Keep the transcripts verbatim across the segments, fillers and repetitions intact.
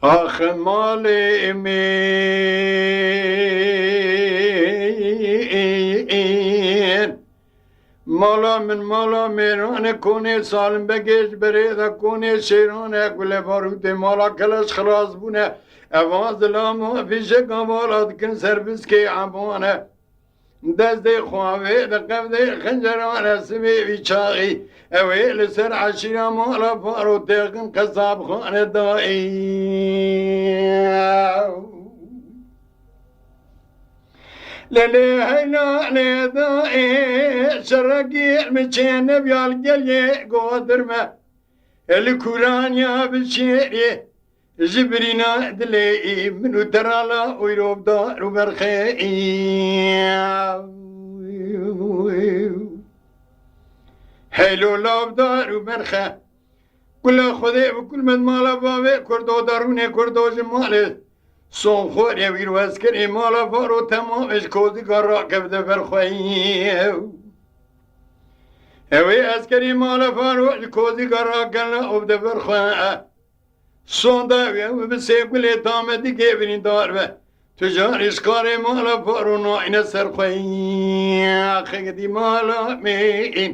Ax malê min, mala min mala mêran e, konê Salim Begê ji berê de konê şêran e, gule barûtê mala keleş xilas bûne. Evan zilama fîşeka vala dikin ser biskê evan e. Destê xwe vê di qevdê xinceran e, sibê vî çaxî ew ê li ser eşîra mala Faro têxin qesabxane dayî. Lê lê heyla lê dayê, şerekî min çê nebiya li gelê godir me. Li kûraniya bi şêrê, ji birîna dilê min û terala û rovdar û berxê. Heylo lavdar û berxe. Kula Xwedê bi kul me mala bavê Kurdo darûnê Kurdo ji malê. Son xorê wîr û eskerê mala Faro temamê ji kozîka rakevde ber xwe. Ew ê eskerê mala Faro ji kozîka rakevde û de ber xwe. Son da wê ew bi sê gulê tamedîkê birîndar be. Tu carî ji karê mala Faro nayne ser xwe. Axê gidî mala min.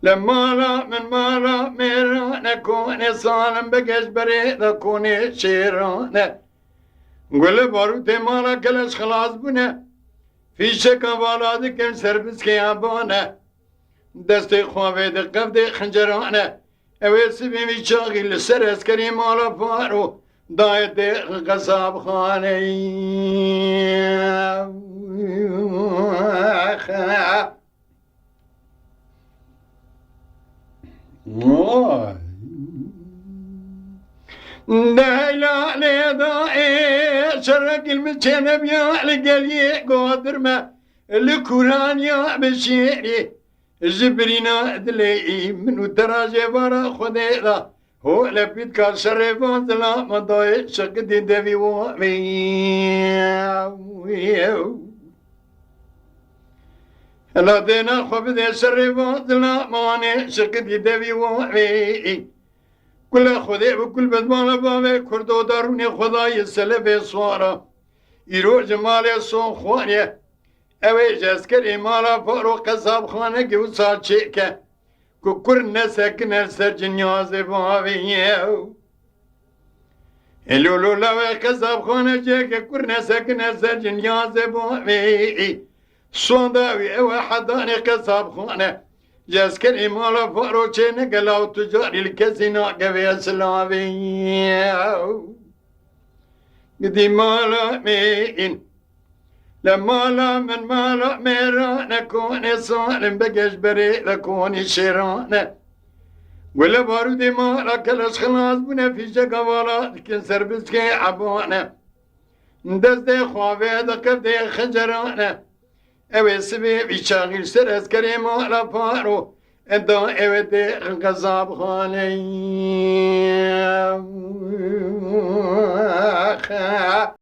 Li mala min mala mêrane konê Salim Begê ji berê de konê şêran e. Gule barûtê mala keleş xilas bûne. Fîşeka vala dikin ser biskê evan e. Destê xwe vê di qevdê xinceran e. Ew ê sibê vî çaxî li ser eskerê mala Faro dayê têxin qesabxaneyê. Vay. Deheyla lê da ê, şerekî min çênebiya li geliyê godir me, li kûraniya bi şêrê, ji birîna dilê min û te ra jê vara Xwedê da. Ho lepîtka şerê van zilama dayê şikidî devî wavê. Hela dêna xwe bidê şerê van zilamanê şikidî devî wavê. Kula Xwedê bi kul bedmala bavê Kurdo darûnê Xwedayê selebê swara. Îro ji malê son xwariye. Ew ê ji eskerê mala Faro qesabxanekê wisa çêke. Ku kur nesekine ser cinyazê bavê yew. Ê lolo lawê qesabxane cêke kur nesekine ser cinyazê bavê. Sonda wî ew e hedanê qesabxane. Ji eskerê mala Faro çêneke law tu carî li kesî nakevê silavê yew. Gidî mala min. Li mala min mala mêrane konê Salim Begê ji berê de konî şêrane. Gule barûdê mala keleş xilas bûne fîşeka vala dikin ser biskê ebane. Destê xwe vê di qevdê xincerane. Ew ê sibê vî çaxî li ser eskerê mala Faro. Eda ew ê tê qezabxaneyê.